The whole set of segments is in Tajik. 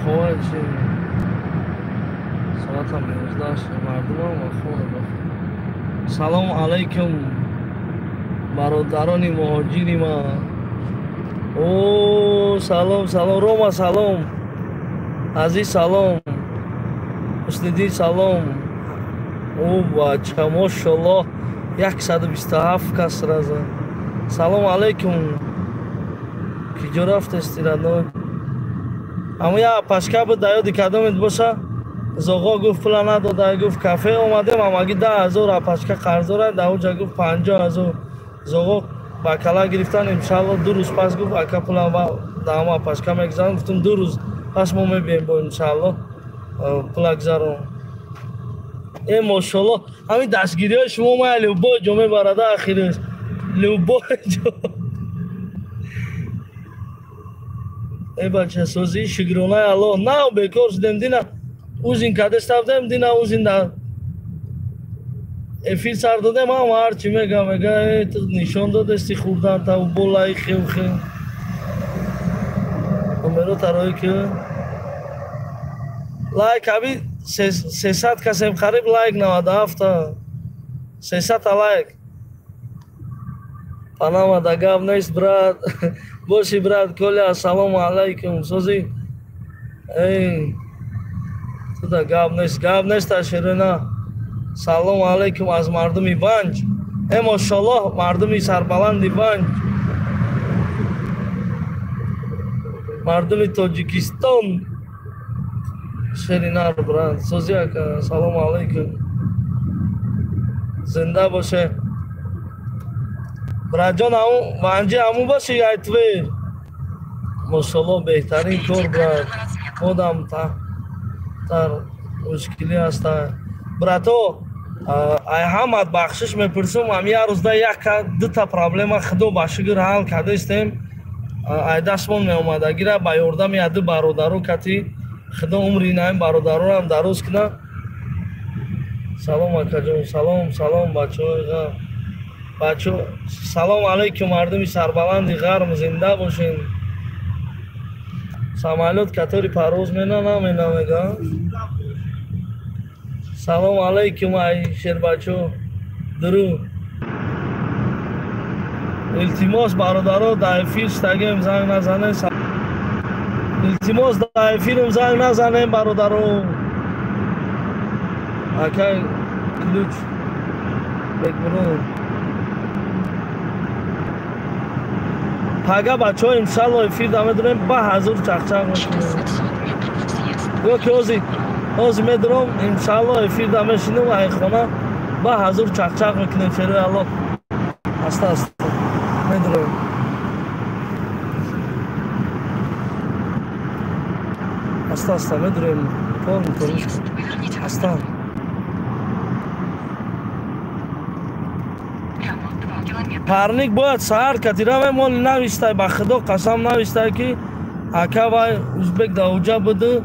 Ховай чи соатам 11 мардумам хова. Салом алайкум, бародарони муҳоҷири ма. О, салом, салом, Рома, салом, Азиз, салом, Ҳусниддин, салом. О, бача, мошаллоҳ, 127 кас раза. Салом алайкум. Киҷо рафтести, родной? Ама я пашка буд, да ёди кадомет боша. Зоғо гуфт, пула надода, гуфт, кафе омадем, амаги 10 000 апашка қарздора, да уҷа гуфт 50 000. Зоғо ба кала гирифтан, иншалло 2 рӯз пас гуфт, ака, пулам да ҳама апашка мегузарам. Гуфтум, 2 рӯз пас мо мебием бо, иншалло, пула гузарон. Э, мошалло, ҳамин дастгириҳои шумо мая любой ҷо мебарада, ахиреш любой ҷо. Э, бачасозӣ, шукронаи Аллоҳ, нав бекор шудем. Дина ужин кадеста будем, дина ужин да эфир сар додем, ҳама ҳарчи мега, мега, э, ту нишон додести хурдан та болаи хев хев номеро тарои ки лайк аби 300 касем, қариб лайк 97-та, 300-та лайк. Панама да гап нест, брат, боши, брат. Коля, ассалому алайкум, созӣ? Эй, туда гап нест, гап нест, аширина. Салому алайкум аз мардуми Ванҷ. Э, мошаллоҳ, мардуми сарбаланди Ванҷ, мардуми Тоҷикистон. Шеринар, брат, созӣ, ака? Салому алайкум, зинда боше, братҷон. Ҳамун ванҷи ҳамун боши, айтвер. Мошалло, беҳтарин кор, брат. Одам тар мушкилӣ ҳаста, брато. Ай ҳамат бахшиш мепурсум. Ам як рӯзда яка дута проблема, худо ба шукр, ҳал кардастем. Ай дастмон меомадагира ба ёрдами яду бародаро кати. Худо умри наим бародарорам дароз куна. Салом, акаҷон, салом, салом, бачаҳои ғарб, бачо. Салом алайкум, мардуми сарбаланди ғарб, зинда бошен. Самолёт, который парвоз мена намена, мега. Салом алайкум, ай шербачо, дуруд. Илтимос, бародаро, дар эфир штагем, занг назанем. Илтимос, дар эфирм занг назанем, бародаро. Акай, ключ бекмурод. Пага, бачаҳо, иншалло, эфир да медурем, ба ҳазур чақчақ мекунем. Ё ки ҳози медуром, иншалло, эфир да мешинем, ай хона ба ҳазур чақчақ мекунем. Шерои Аллоҳ, аста аста медурем, аста аста медурем. Аста. Прямо 2 километра. Парник бояд саҳар катира мемоли. Навистай, ба худо қасам, навистай, ки ака, вай узбек да уҷа буду,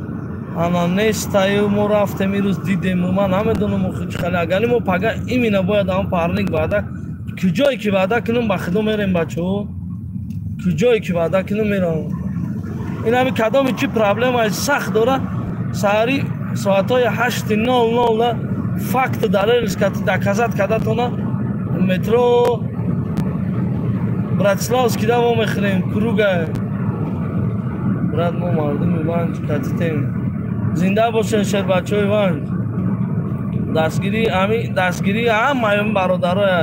ана нестаю, мо рафтем ирӯз, дидем. Ман намедонам чӣ хеле. Агали мо пага имина бояд ам парник ваъда, куҷое ки ваъда кунам, ба худо мерем, бачаҳо, куҷое ки ваъда кунам, мерам. Ин ҳами кадоми чӣ проблемаи сахт дора, саҳари соатҳои 8:00 факт далелш доказать кардатона. Метро Братиславский да мо мехӯрем круга. Брат, мо мардуми Ванҷ катитем. Зинда бошен, шербачаҳои Ванҷ. Дастгирӣ, ами дастгирӣ ҳамаи бародароя.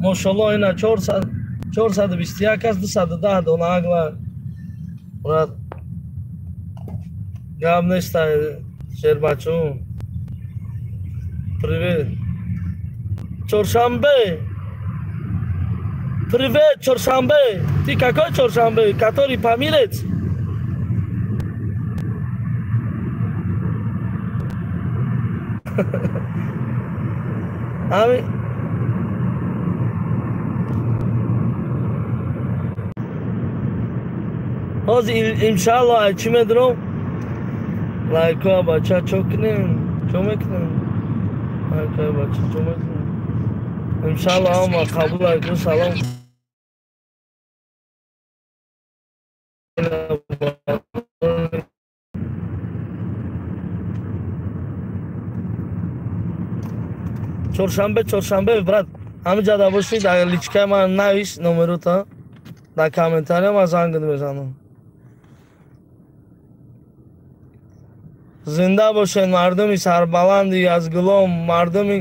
Мошалло, ина 421 кас, 210 дона агла. Брат, гап неста, шербачо. Привет, Чоршанбе. Привет, Чоршанбе. Ты какой Чоршанбе, который памирец? Ами ҳозир, иншалло, ай чӣ медуром, лайкоа, бача, чо кунем, чо мекунем, лайкоа, бача, чо мекунем? Иншалло, ҳама қабул айку. Салом. Чоршанбе, чоршанбе, брат, ҳамин ҷада бошӣ, дар личкаи ман навис номерота, дар комментария ман зангат мезанам. Зинда бошед мардуми сарбаланди Язгулом, мардуми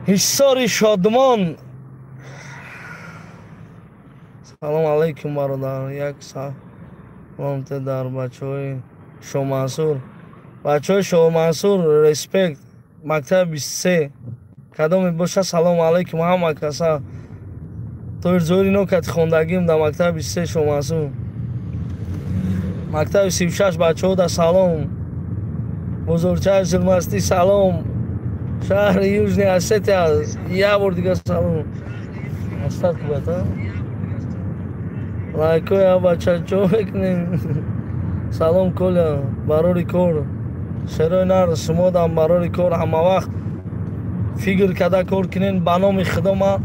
Ҳисори Шодмон. Салом алайкум, бародар. Як салом те дар бачаҳои Шоҳмансур. Бачаҳои Шоҳмансур, респект. Мактаби 23. Кадоме боша, салом алайкум ҳама каса. Тоирзоири нокати хондагим дар мактаби 23 Шоҳмансур. Мактаби 36 бачаҳо да салом. Бозорчаи Зулмастӣ салом. Шаҳри Южный Осетия як бор дига салом. Астат кубат, а? Лайкоя бача чо мекунем? Салом Коля, барори кор. Шерои нар, шумо дам барори кор ҳама вақт фикр карда кор кунен. Ба номи Худо ма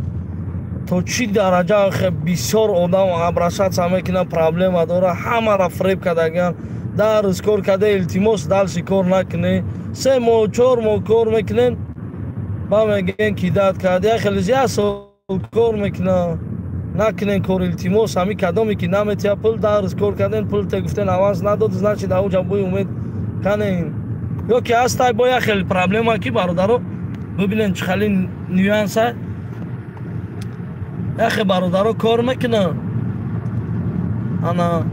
то чӣ дараҷа бисёр одам обращаться мекунад, проблема дора, ҳамаро фреб кардагиан. 10 рӯз кор карда, илтимос, дальше кор накунед. 3 моҳ, 4 моҳ кор мекунен, ба мегӯен ки дад кард. Як хеле як сол кор мекунад. Накунен кор, илтимос. Ҳами кадоме ки наметия пул, 10 рӯз кор карден, пул те гуфтен аванс надод, значит ауҷа бӯи умед канен. Ё ки ҳастай бо як хеле проблема ки бародаро бибинен чӣ хеле нюанса. Яхе бародаро кор мекунанд. Ана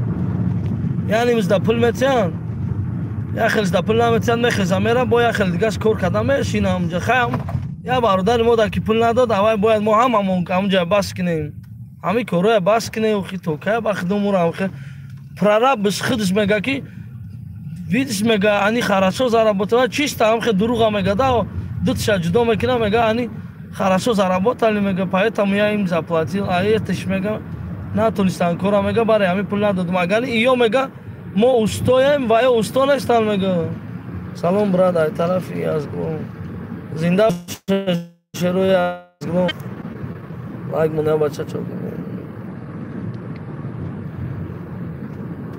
яъне мизда пул метиҳанд, як хеле зда пул наметиҳанд, мехеза мерам, бо як хеле дигаш кор карда мешинам унҷа. Хаям я бародари мо дар ки пул надод, аввал бояд мо ҳамамон ҳамунҷа бас кунем. Ҳамин корҳоя бас кунем, охи то кай ба худомуро ҳамхе прораб худаш мега ки видишь, мега они хорошо заработали, чисто ҳамхе дурӯға мега да, дутша ҷудо мекунам, мега они хорошо заработали, мега поэтому я им заплатил, а этиш мега натонистан кора, мега барои ҳамин пул надодум. Агар иё мега мо устоем ва ё усто нестан мега. Салом брат, ай тарафи Язгулом. Зинда шерои Язгулом. Лайк монда бача чо.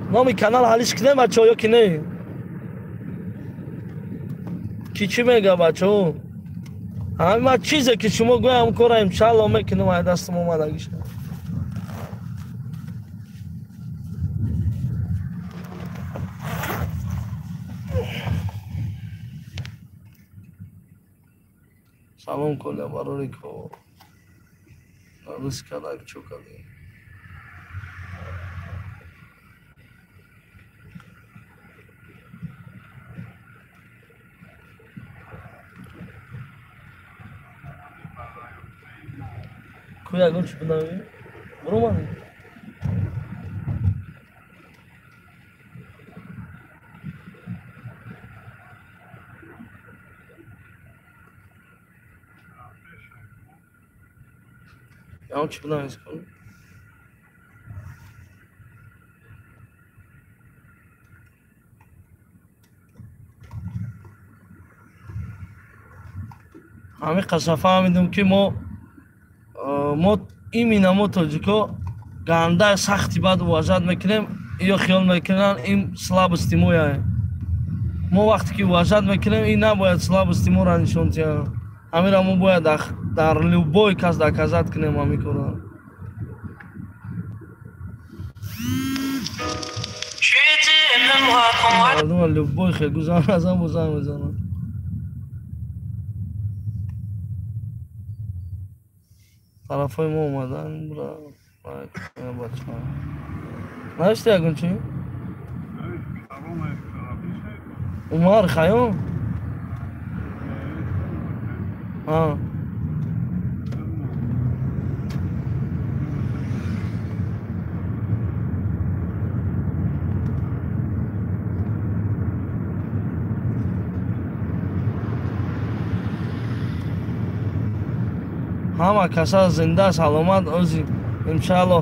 Номи канал ҳалиш кунем бачаҳо ё ки не? Ки чӣ мега бачаҳо? Ҳама чизе ки шумо гӯям кора иншалло мекунам, ай дастам омадагиша. Салом Коля, барори кор. Рӯз кадак чо кардем? Ку ягон чӣ бинавӣ? Буромадӣ? Ягон чӣ бинавӣ? Ҳамин қасам фаҳмидем ки мо именно мо тоҷико ганда сахти бад уважать мекунем, ё хиёл мекунанд ин слабости моя. Мо вақте ки уважать мекунем, ин набояд слабости моро нишон диҳанд. Ҳаминро мо бояд дар любой кас доказать кунем ҳамин корро. Мардума любой хел гузар азам бо занг мезананд. Тарафҳои мо омадан, бра, бача. Навишти ягон чӣ? Умар Хайём? А. Ҳама каса зинда саломат ози иншалло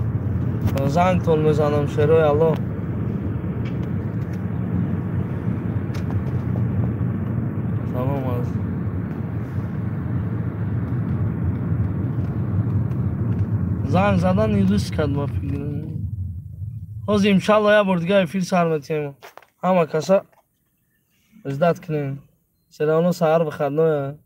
зангтон мезанам шерои Аллоҳ. Салом аз занг задан ирис кард ба фикр. Ҳозир иншалло як бор дига эфир сар метиҳем. Ҳама каса издат кунем. Все равно саҳар выходное.